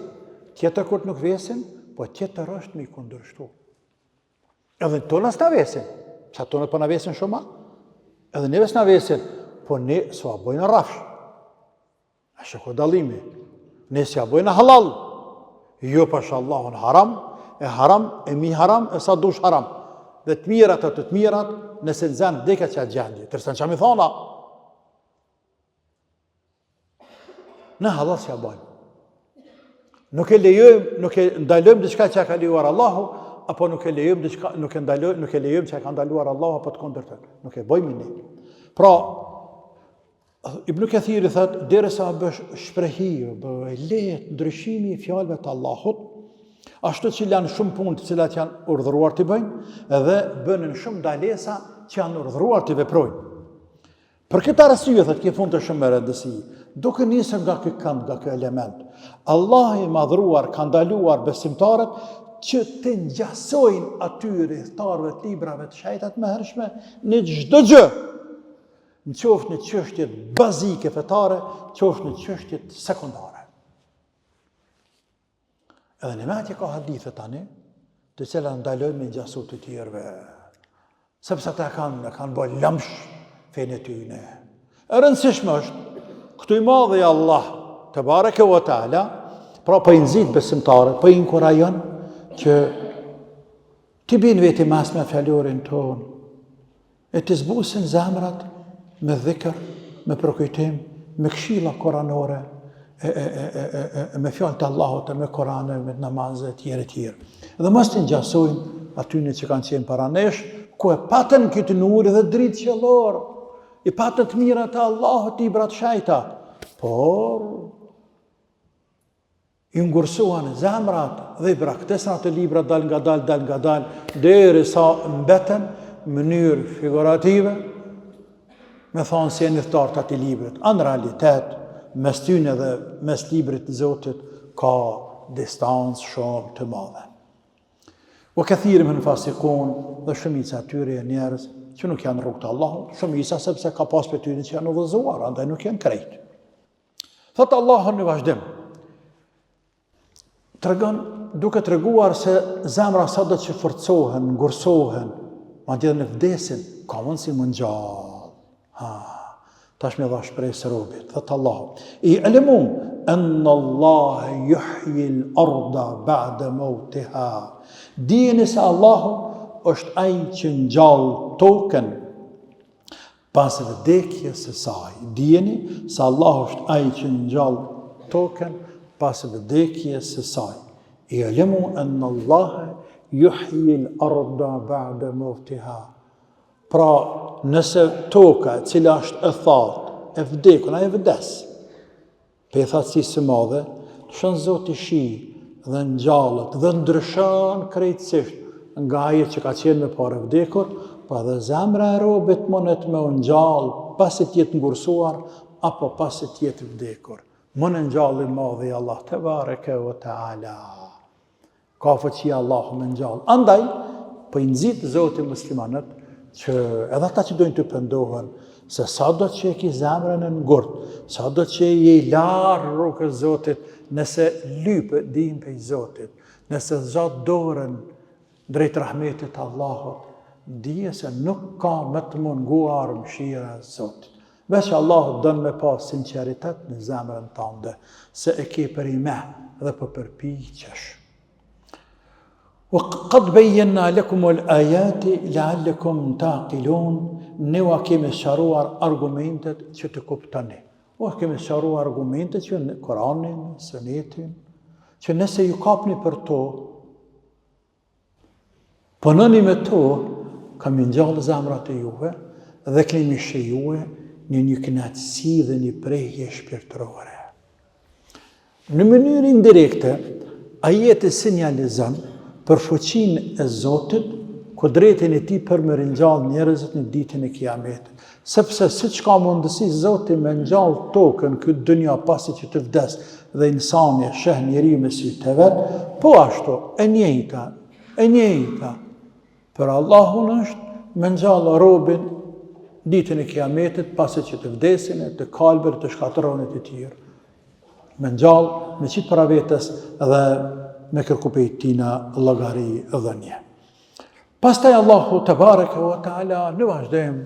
tjetër kur nuk vesin, po tjetër është me i kundërshtu. Edhe tona s'na vesin, pse tona po na vesin shumë, edhe neve s'na vesin, po ne s'ua bojna rrafsh. A shiko dallimi, ne s'ja bojna hallall, jo pasha Allahun haram, e haram, e mi haram, e sa dush haram. Dhe të mirat e të të mirat, nëse nxenë vdekja n'qat gjendje, tërësën që mi thona, Ne hallall s'ja bajmë. Nuk e lejojmë, nuk e ndalojmë diçka që e ka lejuar Allahu, apo nuk e lejojmë diçka, nuk e ndalojmë, nuk e lejojmë që e ka ndaluar Allahu apo të kundërtën. Nuk e bëjmë ne. Pra, Ibn Kathiri thot, derisa u bë shprehi, u bë e lehtë ndryshimi i fjalëve të Allahut, ashtu që lanë shumë punë të cilat janë urdhëruar t'i bëjnë, edhe bënë shumë ndalesa që janë urdhëruar t'i veprojnë. Për këtë arsye, thotë, kjo fund është shumë me rëndësi, duke nisur nga ky kënd, nga ky element, Allahu i madhëruar ka ndaluar besimtarët që të ngjasojnë atyre ithtarëve të librave të shenjta të mëhershme në çdo gjë. Në qoftë në çështjet bazike fetare, qoftë në çështjet sekundare. Edhe në metje ka hadithe tani, të cilat ndalojnë me ngjasu të tjerëve, sepse ata kanë, kanë bërë lëmsh fenë e tyne. E rëndësishme është, këtu i madhi Allah, tebareke ve teala, pra po i nxit besimtarët, po i inkurajon që t'i bijnë veti mas me fjalorin tonë, E t'i zbusin zemrat me dhikër, me përkujtim, me këshilla koranore, e, e, e, e, e, e, e me fjalë të Allahut, e me Koran, e me namaze, e tjerë, e tjerë. Dhe mos t'i ngjasojnë atyne që kanë qenë para nesh, ku e patën këtë nur dhe dritë qiellore, i patën të mirat e Allahut, librat e shejta, por I ngurësuan zemrat dhe i braktisën ato libra dalngadalë, dalngadalë, derisa mbetën në mënyrë figurative, me thonë se janë ithtarë të atij librit. A në realitet, mes tyne dhe mes librit të Zotit, ka distancë shumë të madhe. Wa kathirun minhum fasikun dhe shumica e tyre janë njerëz që nuk janë n'rrugë të Allahut, shumica sepse ka pas prej tyre që janë udhëzuar, andaj nuk janë krejt. Thotë Allahu në vazhdim, tregon, duke treguar se zemra sado që forcohen, ngurësohen, madje edhe vdesin, ka mundësi m'u ngjallë. Ha, tash me dha shpresë robit, thotë Allahu. I'lemu, enne Allahe juhjil arda ba'de meutiha. Dijeni se Allahu është ai që ngjall tokën, Pas vdekjes së saj, dijeni se Allahu është Ai që ngjall tokën pas vdekjes së saj. I'lemu enne Allahe juhjil arda ba'de meutiha. Pra, nëse toka e cila është e thatë, e vdekun, ajo vdes. Prej thatësisë së madhe, lëshon Zoti shi dhe ngjallet dhe ndryshon krejtësisht nga ajo që ka qenë më parë e vdekur, po edhe zemra e robit mundet me u ngjall pasi të jetë ngurësuar apo pasi të jetë vdekur. Mun e ngjall i madhi Allah tebareke ve teala. Ka fuqi Allahu me ngjall. Andaj, po i nxit Zoti muslimanët që edhe ata që dojnë të pendohen, se sado që e ki zemrën e ngurt, sado që je i larë rrugës Zotit, nëse lyp ndihmë prej Zotit, nëse zgjat dorën drejt rahmetit të Allahut, dije se nuk ka me të munguar mëshira e Zotit. Veç Allahu don me pa sinqeritet në zemrën tënde, se e ke përnime dhe po përpiqesh. Wa qad bayyana lakum al-ayati la'allakum taqilun, ne ua kemi sqaruar argumentet që të kuptoni. Ua kemi sqaruar argumentet që në Kuranin, Sunetin, që nëse ju kapni për to, Punoni me to, ka me ngjallë zemrat e juve dhe keni me shijue një një kënaqësi dhe një prehje shpirtërore. Në mënyrë indirekte, ajeti sinjalizon për fuqinë e Zotit, kudretin e tij për me ringjallë njerëzit në ditën e Kiametit. Sepse siç ka mundësi Zoti me ngjall tokën këtë dynja pasi që të vdes dhe insani e sheh njeriu me sytë e vet, po ashtu e njëjta, e njëjta për Allahun është me ngjall robin ditën e Kiametit pasi që të vdesin e të kalben të shkatërrohen të tjerë. Me ngjall, me qitë para vetes dhe me kërku prej tina llogaridhënie. Pastaj Allahu tebareke ve teala në vazhdim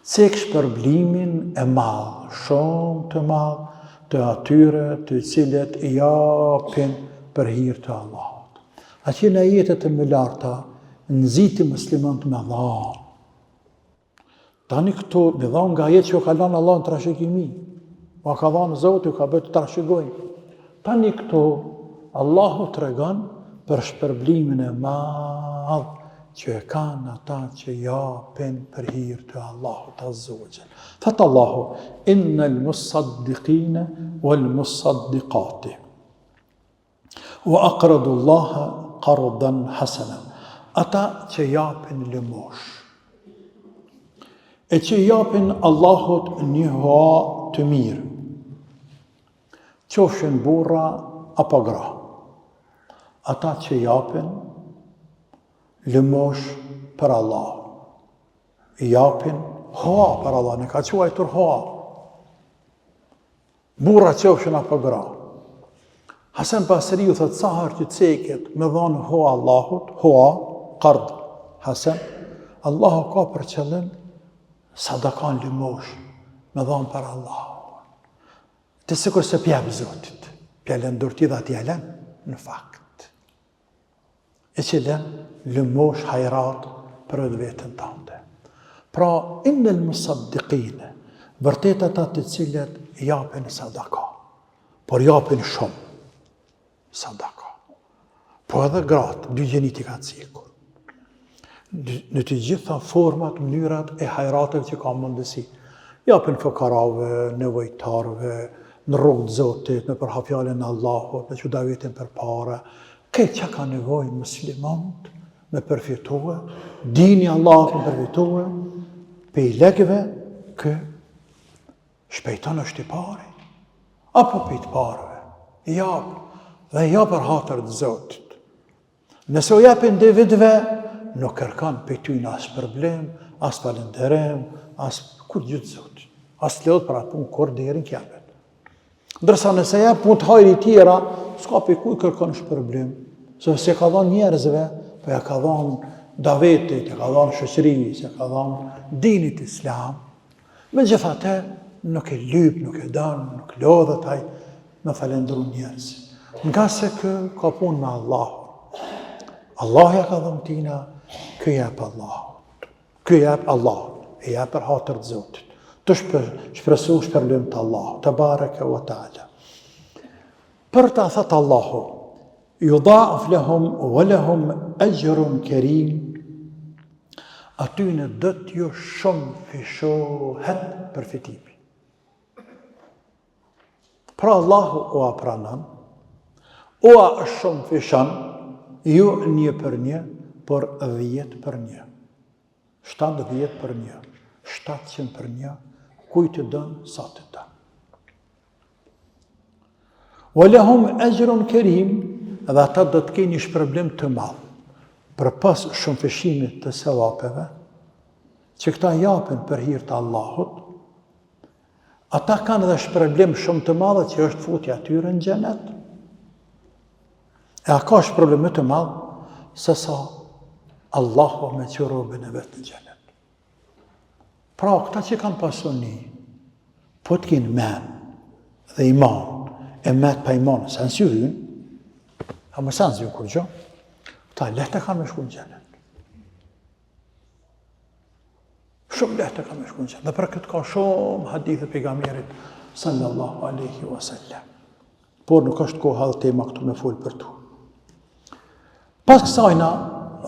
cek shpërblimin e madh, shumë të madh të atyre të cilët i japin për hir të Allahut. Atje në ajetet e më larta nxiti muslimanët me dhanë. Tani këtu me dhanë nga ajo që ju ka lanë Allahu në trashëgimi. Ua ka dhanë Zoti, ju ka bërë të trashëgojnë. Tani këtu Allahu tregon për shpërblimin e madh që e kanë ata që japin për hir të Allahut azze ve xhel. Thotë Allahu, innel musaddikine wal musaddikati. Wa aqradu Allaha qardan hasana. Ata që japin lëmosh. E që japin Allahut një hua të mirë. Qofshin burra apo gra. Ata që japin lëmosh për Allah. Japin. Hua për Allahun, e ka quajtur hua. Burra qofshin apo gra. Hasan Basriu thotë sa herë që ceket me dhonë hua Allahut, hua, kard, Hasan, Allahu ka për qëllim sadakan lëmosh me dhonë për Allahun. Ti sikurse p'ja jep Zotit, p'ja len n'dorë ti dhe atij ja len, në fakt. E që len lëmosh hajrat për vetveten tande. Pra, innel musaddikine, vërtet ata të cilët japin sadaka, por japin shumë sadaka. Po edhe gratë, dy gjinitë i ka cekur. Në të gjitha format, mënyrat e hajrateve që ka mundësi. Japin fukarave, nevojtarëve, në rrugë të Zotit, me përhap fjalën e Allahut, me çu davetin përpara, Krejt çka ka nevojë muslimant me përfitue, dini i Allahut me përfitue, pej lekëve, ky shpejton është i pari, apo pej të parëve, jap, dhe jap për hatër të Zotit. Nëse u jep individëve, nuk kërkon pej tyne as shpërblim, as falënderim, as kurgjë të Zotit. As lodhet për atë punë kurrë deri në kiamet. Ndërsa nëse jep punë të hajrit tjera, s'ka pej kuj kërkon shpërblim, se s'e ka dhonë njerëzve, po ja ka dhonë davetit, ja ka dhonë shoqërisë, ja ka dhonë dinit islam. Megjithatë, nuk e lyp, nuk e don, nuk lodhet ai me falënderu njerëzit. Ngase ky ka punë me Allahun. Allahu ja ka dhonë tina, ky jep Allahut. Ky jep Allahut, e jep për hatër të Zotit. Tu shpresu shpërblim te Allahu, tebareke ve teala. Për ta thot Allahu, judaif lehum ve lehum exhrun kerim, atyne do t'ju shumëfishohet përfitimi. Pra Allahu ua pranon, ua shumëfishon, jo një për një, por 10 për një, 70 për një, 700 për një, kujt të don, sa të don. Wa lahum ajrun kerim, dhe ata do të kenë një shpërblim të madh, përpos shumëfishimit të sevapeve, që këta japin për hir të Allahut, Ata kanë edhe shpërblim shumë të madh që është futja e tyre në xhenet. E a ka shpërblim më të madh se sa Allahu me çu robin e vet në xhenet. Pra, këta që kanë pasuni, po të kenë men dhe iman, e met pa iman, sen s'ju hyn, a më sen s'ju kurgjo, këta lehtë kanë me shku në xhenet. Shumë lehtë ka me shku në xhenet. Dhe për këtë ka shumë hadithe pejgamberit sallallahu alaihi wasallam. Por nuk është koha dhe tema këtu me fol për to. Pas kësajna,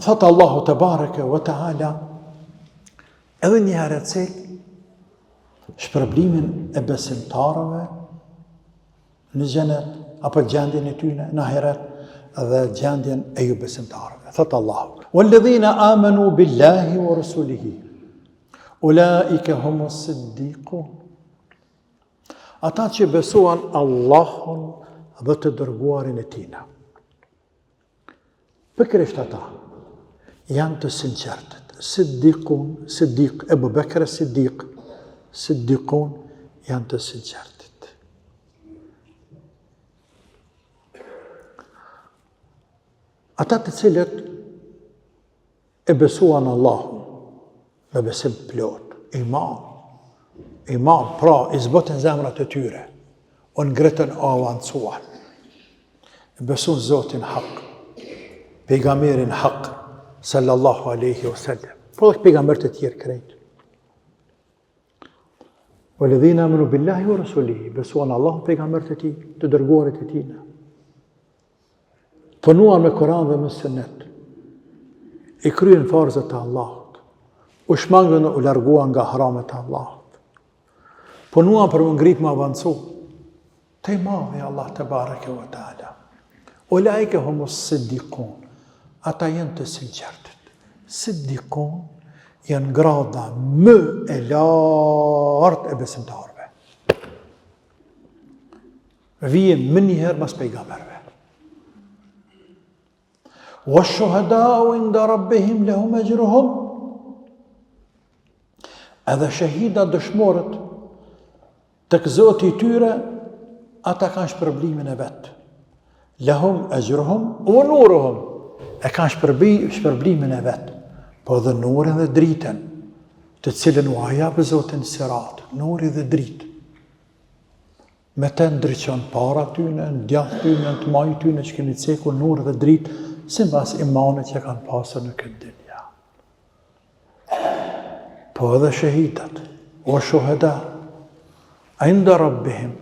thot Allahu tebareke ve teala, edhe një herë e cek shpërblimin e besimtarëve në xhenet apo gjendjen e tyre në ahiret dhe gjendjen e jobesimtarëve. Thot Allahu: "Walladhina amanu billahi wa rasulihi ulaika humus siddiqun." Ata që besuan Allahun dhe të dërguarin e tina. Pikërisht ata janë të sinqertët. Siddiqun, Siddiq, Ebu Bekr Siddiq, Siddiqun janë të sinqertët. Ata të cilët E besuan Allahun me besim të plotë, iman, iman, pra, i zbutën zemrat e tyre, u ngritën u avancuan. E besuan Zotin hak, pejgamberin hak, sallallahu aleyhi wa sallam, po dhe pejgamberët e tjerë krejt. Walladhina amanu billahi wa rasulihi, besuan Allahun pejgamberët e tij, të dërguarit e tij. Punuan me Kur'an dhe me Sunet. I kryen farzet e Allahut. U shmangën u larguan nga haramet e Allahut. Punuan për m'u ngrit me avancu. Te i madhi Allah tebareke ve teala. Ulaike humus siddikun. Ata janë të sinqertët. Siddikun janë grada më e lartë e besimtarëve. Vije menjëherë mas pejgamberëve. Wa shuhadau inda rabbihim lahum ajruhum. Edhe shehidat dëshmorët, tek Zoti i tyre, ata kanë shpërblimin e vet. Lehum exhruhum ue nuruhum, e kanë shpërbli, shpërblimin e vet, po edhe nurin dhe dritën, të cilën ua jap Zoti në sirat, nuri dhe dritë. Me te ndriçon para tyne, në djathtë tyne, në të majtë tyne, që kemi cekur nur dhe dritë, simbas imanit që kanë pasur në këtë dynja. Po edhe shehidat, ue shuheda, inda rabbihim,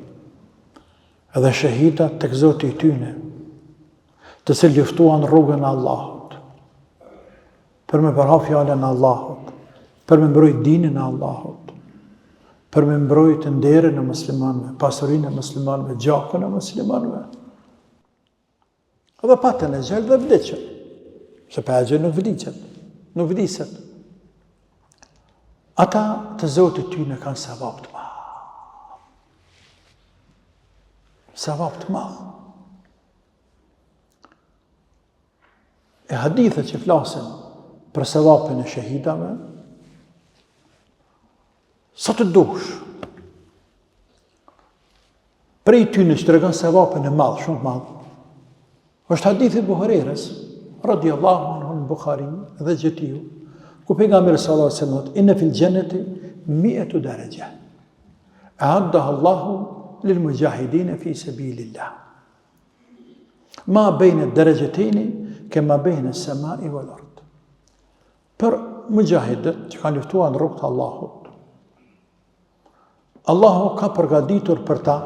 edhe shehidat tek Zoti i tyne, të cilët luftuan rrugën e Allahut, për me përhap fjalën e Allahut, për me mbrojt dinin e Allahut, për me mbrojt nderin e muslimanëve, pasurinë e muslimanëve, gjakun e muslimanëve. Dhe patën exhel dhe vdiqën. Se pa exhel nuk vdiqet, nuk vdiset. Ata te Zoti i tyne kanë sevap të madh. Sevap të madh. E hadithet që flasin për sevapin e shehidave, sa të dush, Prej tyne që tregon sevapin e madh, shumë të madh, është hadithi i Ebu Hurejrës, radiallahu anhu në Bukhari dhe gjetiu, ku pejgamberi sallallahu alaihi wasallam inne fil xhenneti mi'ete derexhe. Eaddeha Allahu lil muxhahidine fi sebilillah. Ma bejne derexhetejni, kema bejne semai vel ard. Për muxhahidët që kanë luftuar në rrugë të Allahut, Allahu ka përgatitur për ta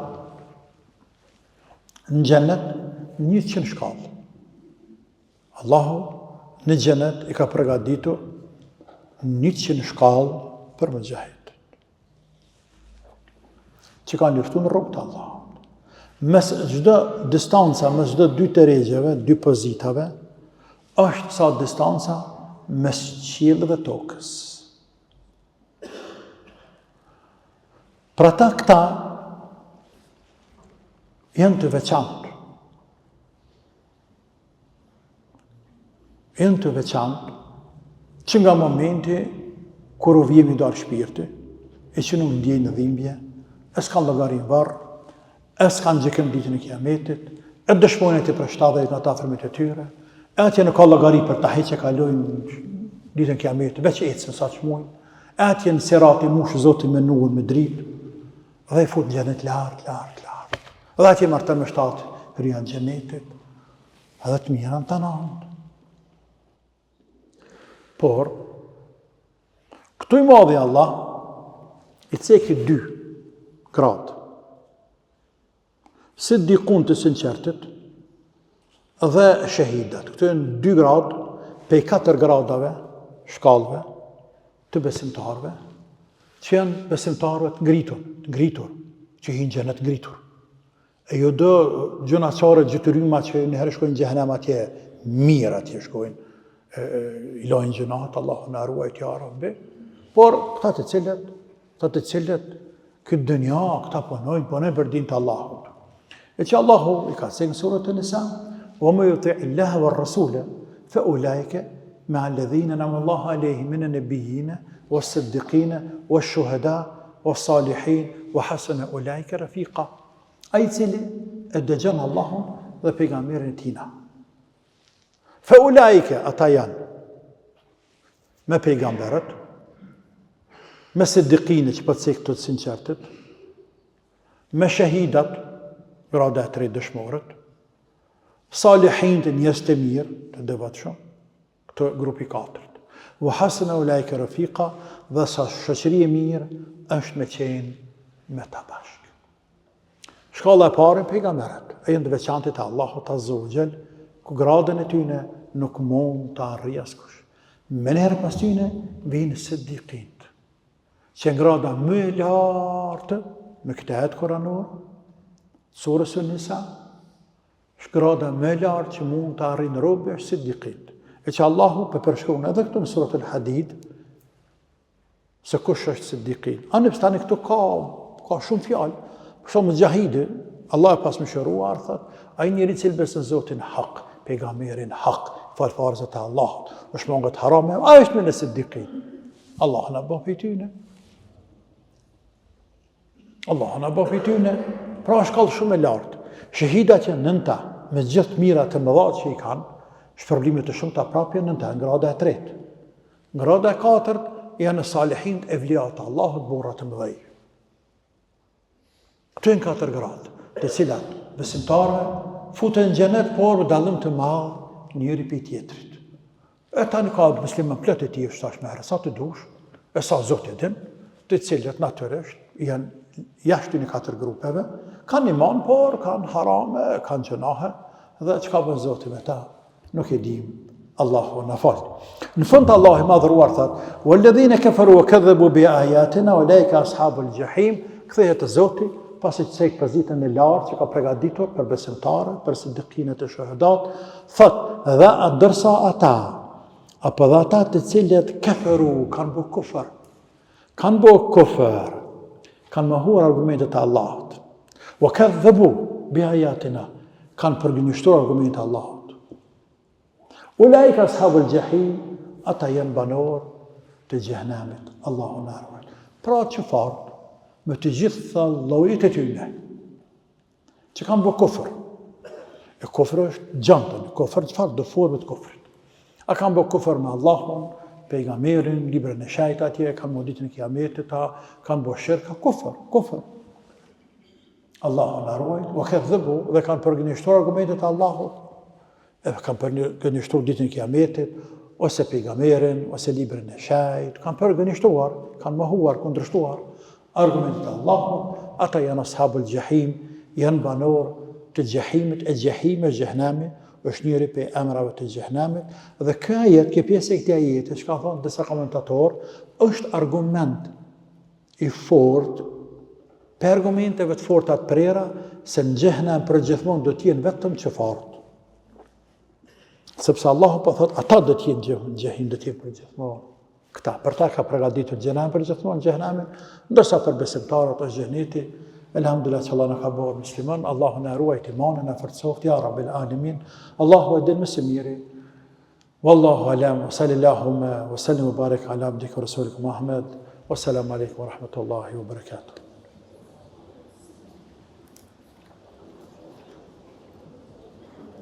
në xhenet 100 shkallë. Allahu në xhenet i ka përgatitur 100 shkallë për muxhahidët. Që kanë luftu në rrugë të Allahut. Mes çdo distanca, mes çdo dy derexheve, dy pozitave, është sa distanca mes qiellit dhe tokës. Për ata këta janë të veçantë. Janë të veçantë që nga momenti kur u vjen me i dalë shpirti, e që nuk ndjejnë dhimbje, e s'kanë llogari në varr, E s'kanë gjykim ditën e kiametit, e dëshmojnë atje për 70 nga të afërmit e tyre, e atje nuk ka llogari për ta hiç e kalojnë ditën e kiametit, veç ecën sa që mujnë, e atje në sirat i mush Zoti me nur, me dritë, dhe i fut në xhenet lart, lart, lart. Dhe atje marton me shtatë hyrinë e xhenetit, edhe të mira në të nëndë. Por, këtu i madhi Allah, i ceki dy gradë. Siddikun të sinqertët dhe shehidat. Këto janë dy gradë, pej katër gradave, shkallëve, të besimtarëve, që janë besimtarëve të ngritur, të ngritur, që hinë xhenet ngritur. E jo do gjynahqarët gjytyryma që njëherë shkojnë xhehenem atje, mirë atje shkojnë, e, e, i lajnë gjynahet, Allahu na ruajt ja Rabbi, por këta të cilët, këta të cilët, këtë dynja, këta punojnë, punojnë për din të Allahut. E që Allahu i ka cekë në suret Nisa, ue men juti'illahe ue resule, fe ulaike mea ledhine en'ame Allahu alejhim minen nebijine, ue siddikine, ue shuheda, ue salihin, ue hasune ulaike refika. Ai i cili e dëgjon Allahun dhe pejgamberin e tina. Fe ulaike, ata janë me pejgamberët, me siddikinë që po cek të sinqertët, me shehidat, grada e tretë dëshmorët, salihinët njerëz të mirë, të devotshëm, Këto grupi i katërt. Wa hasuna ulaika rafiqa dhe sa shoqëri e mirë është me qenë me ta bashkë. Shkalla e parë pejgamberët, e janë të veçantit e Allahut azza wa jall, ku gradën e tyne nuk mund ta arrijë askush. Menjëherë pas tyne vijnë siddiqint. Që grada më e lartë me këtë ajet kuranor, surës Nisa, Është grada më e lartë që mund të arrijë robi është siddiqit. E që Allahu po përshkruan edhe këtu në surat al-Hadid se kush është siddiqin. Ani pse tani këtu ka ka shumë fjalë. Për shembull Muxhahidi, Allahu e pastë mëshiruar, thot, ai njeri i cili beson Zotin hak, pejgamberin hak, fal farzet e Allahut, u shmanget harameve, ai është mine siddiqin. Allahu na bëftë prej tyne. Allahu na bëftë prej tyne, pra është shkallë shumë e lartë. Shehidat janë nën ta, me gjithë mirat e mëdha që i kanë, shpërblime të shumta prapë janë nën ta, në grada e tretë. Në grada e katërt janë salihinët evliat e Allahut burra të mëdhej. Këto janë katër gradë, të cilat besimtarëve futen në xhenet, por dallim të madh njëri prej tjetrit. E tani ka musliman plot e ti është tash me sa të dush, e sa Zoti e din, të cilët natyrisht janë jashtë në katër grupeve, kanë iman, por kanë harame, kanë gjynahe, dhe çka bën Zoti me ta, nuk e dim, Allahu na faltë. Në fund Allahu i madhëruar thot: "Walladhina kafaru wa kadhabu bi ayatina ulaika ashabul jahim." Kthehet te Zoti, pasi që cek pozitën e lartë që ka përgatitur për besimtarët, për sidikinët e shuhedat, thot: "Dhe ndërsa ata, apo dhe ata të cilët kafaru kanë bërë kufër, kanë bërë kufër, kanë mohuar argumentet e Allahut. Wa kadhabu bi ayatina, kanë përgënjeshtruar argumentet e Allahut. Ulaika ashabul jahim, ata janë banorë të xhehenemit, Allahu na ruajt. Pra qufarët, me të gjitha llojet e tyne, që kanë bërë kufër. E kufër është gjantën, kufër çfarëdo forme të kufrit. A kanë bërë kufër me Allahun, pejgamberin, librin e shenjtë atje, kanë mohu ditën e kiametit, a kanë bërë shirk, kufër, kufër. Allahu na ruajt, wa kadhabu dhe kanë përgënjeshtruar argumentet e Allahut, e kanë përgënjeshtruar ditën e kiametit, ose pejgamberin, ose librin e shenjtë, kanë përgënjeshtruar, kanë mohuar, kundërshtuar argumentet e Allahut, ata janë ashabul jahim, janë banorë të xhehimit, e xhehimi është xhehenemi, është njëri prej emrave të xhehenemit, dhe ky ajet, kjo pjesë e këtij ajeti, çka thonë disa komentatorë, është argument i fortë, prej argumenteve të forta të prera, se në xhehenem përgjithmonë do të jenë vetëm qufarët. Sepse Allahu po thotë, ata do të jenë në xhehim, do të jenë përgjithmonë. Këta, për ta ka përgatitur xhehenem përgjithmonë, xhehenemin, ndërsa për besimtarët është xheneti, Elhamdulillah që Allah na ka bërë musliman, Allahu na ruajt imanin, na forcoftë, ja Rabbil Alemin, Allahu e din më së miri, Wallahu alam, wa sallallahu wa sallam wa barik ala abdika wa rasulika Muhammad, wa salamu alaikum wa rahmatullahi wa barakatuh.